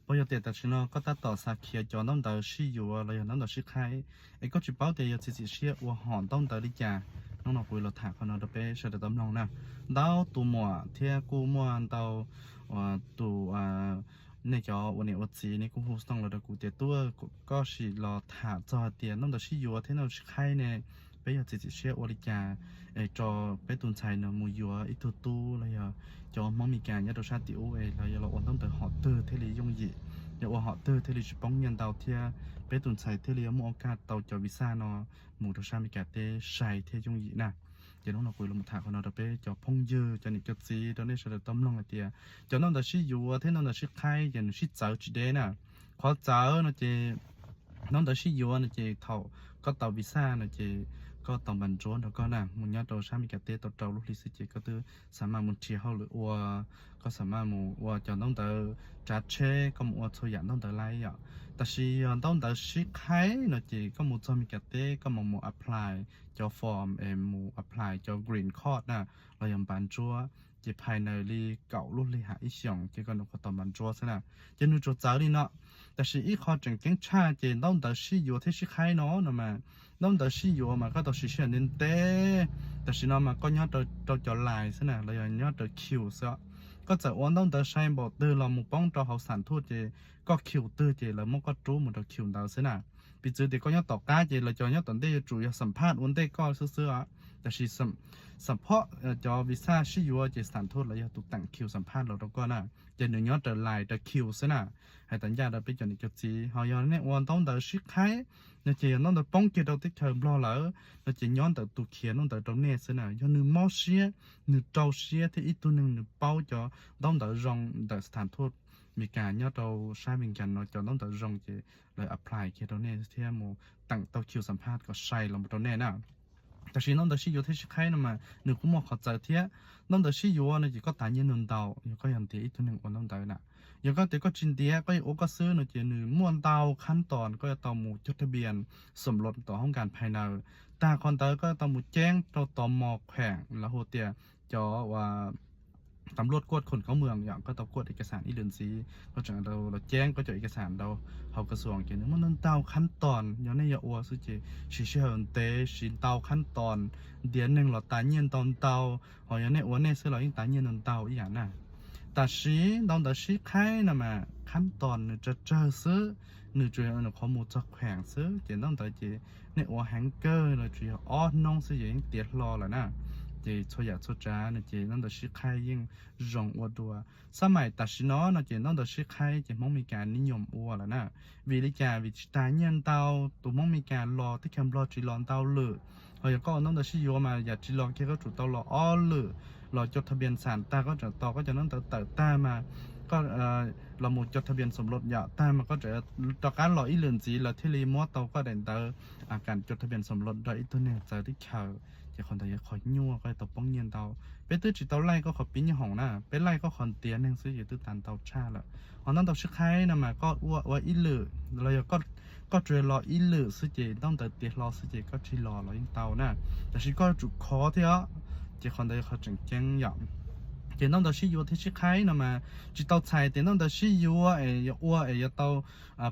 Puas yog tias tam sim no koj tab tom xav khiav cov ntaub ntawv sib yuav los yog ntaub ntawv sib qhaib, es koj tsis paub tias yog txiav txim siab ua hom ntaub ntawv li cas? Hnub no kuv los tham qhov no rau peb sawv daws tau mloog na. Ntau tus muam thiab kuj muaj ntau tus, nej cov ua niam ua txiv nej kuj hu xov tooj los rau kuv tias, Tub, koj sim los tham txog hais tias ntaub ntawv sib yuav thiab ntaub ntawv sib qhaib ne, peb yog txiav txim siab ua li cas es rau peb tus ntxhais no mus yuav ib tug tub los yog cov Hmoob Mes Kas nyob rau sab tim ub es los yog los ua ntaub ntawv hom twg thiaj li yooj yim, yog ua hom twg thiaj li tsis poob nyiaj ntau thiab peb tus ntxhais thiaj li muaj ua kaj tau cov visa no mus rau sab Mes Kas teb sai thiab yooj yim na. Ces hnub no kuv los tham qhov no rau peb cov phooj ywg, cov niam cov txiv, rau nej sawv daws tau mloog hais tias cov ntaub ntawv sib yuav thiab ntaub ntawv sib qhaib ces nws sib txawv tsis deb na. Qhov txawv no ces ntaub ntawv sib yuav no ces thaum koj tau visa no ces koj tau npas ntsuab nrog koj na, mus nyob rau sab Mes Kas teb tau rau lub hli xwb ces koj twb xav mas mus nrhiav hauj lwm ua, koj xav mas mus ua cov ntaub ntawv tsav tsheb, koj mus ua txhua yam ntaub ntawv laib yom. Tab sis yog ntaub ntawv sib qhaib no ces koj mus txog Mes Kas teb koj mam mus apply cov form es mus apply cov green card na, los yog npas ntsuab, ces phais nws li kaum lub hli ham ib xyoos ces koj nws qhuav tau npas ntsuab xwb na. Ces nws tsuas txawv li no. Tab sis ib qho tseem ceeb tshaj ces ntaub ntawv sib yuav thiab sib qhaib no no mas, ntaub ntawv sib yuav mas koj tau siv sij hawm ntev ntev, tam sim no mas koj nyob rau cov line xwb na los yog nyob rau queue xwb. Koj txawm ua ntaub ntawv sai npaum twg los mus poob rau hauv xam thuj ces koj queue twg ces lawv muab koj rub mus rau queue ntawd xwb na. Piv txwv tias koj nyob tom qab ces lawv cov nyob tom ntej yuav tsum yog xam phaj ua ntej koj xwb xwb os. Tab sis xam phaj cov visa sib yuav ces xam thuj lawv yog tus teem queue xam phaj los rau koj na, ces nws nyob raws line raws queue xwb na. Hais tas ncaj rau peb cov niam cov txiv, ho yog nej ua ntaub ntawv sib qhaib no ces yog ntaub ntawv poob kiag rau teb chaws Nplog lawm no ces nyob ntawm tus khiav ntaub ntawv rau nej xwb na. Yog nws mob siab, nws rau siab thiab ib tug neeg nws paub cov ntaub ntawv zoo ntawm xam thuj Mes Kas nyob rau sab Mes Kas no cov ntaub ntawv zoo ces lawv apply kiag rau nej thiab mus teem tau queue xam phaj kom sai los rau nej na. Tab sis ntaub ntawv sib yuav thiab sib qhaib no mas nws kuj muaj qhov txawv thiab. Ntaub ntawv sib yuav no ces koj tas nyiaj ntau ntau yog koj yog ntiav ib tug neeg ua ntaub ntawv na. Yog koj tias koj tsis ntiav, koj yuav ua koj xwb no ces nws muaj ntau khab toos koj yuav tau mus cog thaj pias xam loj tom hoob kas phais nas. Tag qhov ntawd koj yuav tau mus ceeb rau tos mos kheem lawv hu tias cov tam luaj kuaj khoom koob mws yom, koj tau kuaj ib kas xam ib lwm ntxiv koj tseem los ceeb koj cov ib kas xam rau hauv kas xuas ces nws muaj ntau khab toos. Yog nej yuav ua xwb ces siv sij hawm ntev, siv ntau khab toos, ntiav neeg los tas nyiaj ntau ntau. Ho yog nej ua nej xwb los yeej tas nyiaj ntau ntau ib yam na. Tab sis ntaub ntawv sib qhaib no mas khab toos nws tsawg tsawg xwb, nws tsuas yog nws qhuav mus txog kheem xwb ces ntaub ntawv ces nej ua heev kawg los tsuas yog ob hnub xwb ces yeej tiav hlo lawm na. Ces txhua yam txhua tsav no ces ntaub ntawv sib qhaib yeej zoo ua dua. Xab maim tam sim no no ces ntaub ntawv sib qhaib ces Hmoob Mes Kas nib nyom ua lawm na. Vim li cas? Vim tsis tas nyiaj ntau, tus Hmoob Mes Kas los teb chaws Nplog tsis los ntau lwm. Ho yog koj ua ntaub ntawv sib yuav mas yam tsis los kiag koj tsum tau los ob lwm, los cog thaj pias xam tag koj tseem tos koj cov ntaub ntawv tawm tag mas koj los mus cog thaj pias xam loj yam tag mas koj tseem rov qab los ib lwm ntxiv lawv thiaj li muab tau koj daim ntawv kam cog thaj pias xam loj rau ib tug neeg txawv teb chaws. Ces qhov ntawd yog qhov nyuaj, koj yuav tau poob nyiaj ntau. Peb twb tsis tau laij koj qhov pib nyiaj hoom na, peb laij koj qhov ntiav neeg xwb ces twb tas ntau tshaj lawm. Ho ntaub ntawv sib qhaib no mas koj ua ua ib lwm los yog koj tsuas los ib lwm xwb ces ntaub ntawv tiav hlo xwb ces koj tsis los los yeej tau na. Tab sis koj yuav tsum khov thiab os, ces qhov ntawd yog qhov tseem ceeb yom. Ces ntaub ntawv sib yuav thiab sib qhaib no mas tsis tau txhais tias ntaub ntawv sib yuav es yuav ua es yuav tau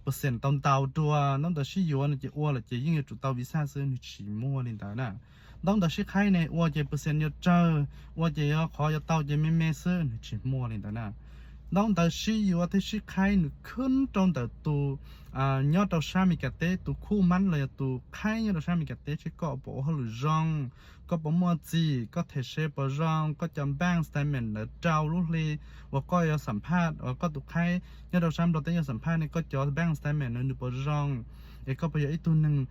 percent tau ntau dua. Ntaub ntawv sib yuav no ces ua lawm ces yeej yuav tsum tau visa xwb, nws tsis muaj li ntawd na. Ntaub ntawv sib qhaib ne ua ces percent yuav tsawg, ua ces yuav qhov yuav tau ces me me xwb, nws tsis muaj li ntawd na. Ntaub ntawv sib yuav thiab sib qhaib nws khwv rau ntawm tus nyob rau sab Mes Kas teb, tus khuj mab los yog tus qhaib nyob rau sab Mes Kas teb seb koj puas ua hauj lwm zoo, koj puas muaj txim, koj them se puas zoo, koj cov bank statement ntawd rau lub hli uas koj yuav xam phaj, uas koj tus qhaib nyob rau sab Nplog teb yuav xam phaj ne koj cov bank statement ntawd nws puas zoo, es koj puas yog ib tug neeg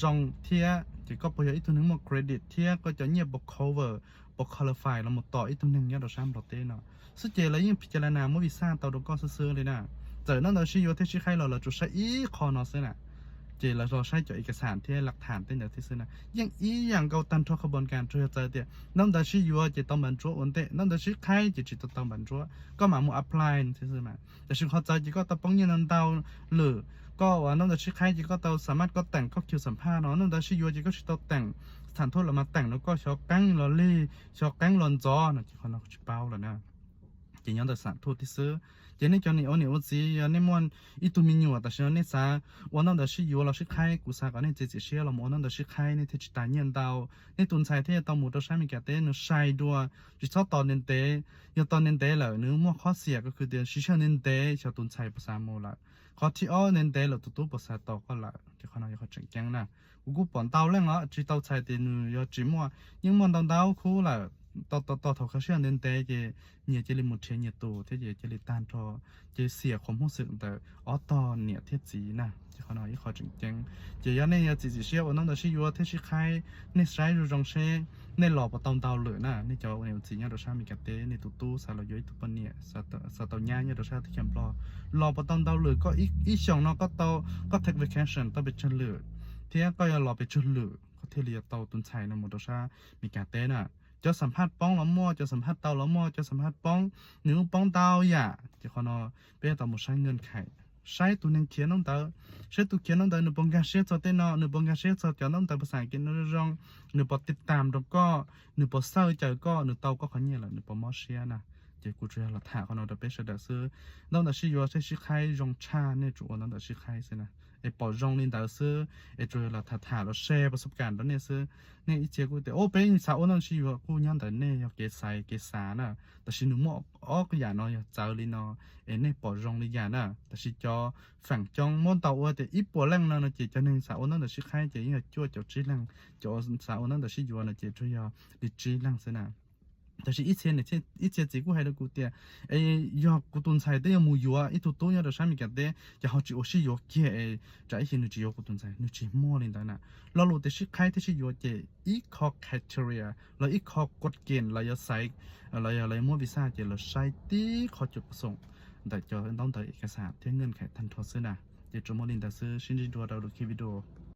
zoo thiab ces koj puas yog ib tug neeg muaj credit thiab koj cov nyiaj puas cover, puas qualify los mus tos ib tug neeg nyob rau sab Nplog teb no xwb ces lawv yeej phim cas las nas muab visa tau rau koj xwb xwb li na. Txawm ntaub ntawv sib yuav thiab sib qhaib los lawv tsuas saib ib qho no xwb na. Ces lawv los saib cov ib kas xam thiab laj tham tej ntawd thiab xwb na, yeej ib yam nkaus tag nrho kho npos kas tsuas yog txawv tias ntaub ntawv sib yuav ces tau npas ntsuab ua ntej, ntaub ntawv sib qhaib ces tsis tau tau npas ntsuab, koj mam mus apply thiab xwb mas. Tab sis qhov txawv ces koj tau poob nyiaj ntau ntau lwm. Koj ua ntaub ntawv sib qhaib ces koj tau xam maj koj teem koj khiu xam phaj no, ntaub ntawv sib yuav ces koj tsis tau teem, xam thuj los mas teem no koj xyov qeeb los lig, xyov qeeb los ntxov no ces qhov no tsis paub lawm na. ces nyob ntawm xam thuj tib xwb. Ces nej cov niam ua niam ua txiv, yog nej muaj ib tug me nyuam tam sim no nej xav ua ntaub ntawv sib yuav los sib qhaib, kuv xav kom nej txiav txim siab los mus ua ntaub ntawv sib qhaib, nej thiaj tsis tas nyiaj ntau. Nej tus ntxhais thiaj tau mus rau sab Amelikas teb nws sai dua, tsis txhob tos ntev ntev. Yog tos ntev ntev lawm nws muaj qhov xiam ko khwv tias siv sij hawm ntev ntev xyov tus ntxhais puas xav mus lawm. Qhov thib ob, ntev ntev lawm tus tub puas xav tos koj lawm, ces qhov no yog qhov tseem ceeb na. Kuv kuj pom ntau leej os, tsis tau txhais tias nws yog tsis muaj, yeej muaj ntau ntau khub lawm, tos tos thaum khav sij hawm ntev ntev ces nyias cia li mus nrhiav nyias tus thiab ces cia li tag nrho, ces xiam qhov muag xwm ntawm ob tog niam thiab txiv na, ces qhov no ib qho tseem ceeb. Ces yog nej yuav txiav txim siab ua ntaub ntawv sib yuav thiab sib qhaib, nej saib zoo zoo seb nej los puas tau ntau lwm na. Nej cov ua niam ua txiv nyob rau sab Amelikas teb, nej tus tub xav los yuav ib tug poj niam, xav tau nyab nyob rau sab teb chaws Nplog, los puas tau ntau lwm. Koj ib xyoos no koj tau, koj take vacation tau pes tsawg lwm, thiab koj yuav los pes tsawg lwm koj thiaj li yuav tau tus ntxhais no mus rau sab Amelikas teb na. Cov xam phaj poob los muaj, cov xam phaj tau los muaj, cov xam phaj poob nws kuj poob ntau yam, ces qhov no peb yuav tau mus saib nkees khais, saib tus neeg khiav ntaub ntawv, saib tus khiav ntaub ntawv nws puas nkag siab txog tej no, nws puas nkag siab txog cov ntaub ntawv pas xam kev no zoo, nws puas tiv tam rau koj, nws puas xawj caw koj, nws tau koj qhov nyiaj lawm nws puas mob siab na. Ces kuv tsuas yog los tham qhov no rau peb sawv daws xwb. Ntaub ntawv sib yuav thiab sib qhaib zoo tshaj, nej tsuas ua ntaub ntawv sib qhaib xwb na, es pom zoo li ntawd xwb, es tsuas yog los tham tham los share pas xub kam rau nej xwb. Nej ib txhia kuj tias, o, peb xav ua ntaub ntawv sib yuav, kuj nyob ntawm nej yog kev xaiv kev xav na. Tab sis nws muaj ob yam no yog txawv li no, es nej pom zoo li yam na. Tab sis cov feem coob muab ntaus ua tias ib puas leej no no ces cov neeg xav ua ntaub ntawv sib qhaib ces yeej yog cuaj caum tsib leeg, cov xav ua ntaub ntawv sib yuav no ces tsuas yog li tsib leeg xwb na. Tab sis ib txhia txiv kuj hais rau kuv tias, es yog kuv tus ntxhais twb yuav mus yuav ib tug tub nyob rau sab Amelikas teb ces ho tsis ua sib yuav kiag es tsam ib ntsis nws tsis yuav kuv tus ntxhais, nws tsis muaj li ntawd na. Lo lus tias sib qhaib thiab sib yuav ces ib qho criteria los ib qho kod kees lawv yuav xaiv, los yog lawv yuav muab visa ces lawv saib tib qho cuam pos xoom ntawm cov ntaub ntawv ib kas xas thiab nkees khais tag nrho xwb na. Ces tsuas muaj li ntawd xwb, sib ntsib dua rau lwm khib video.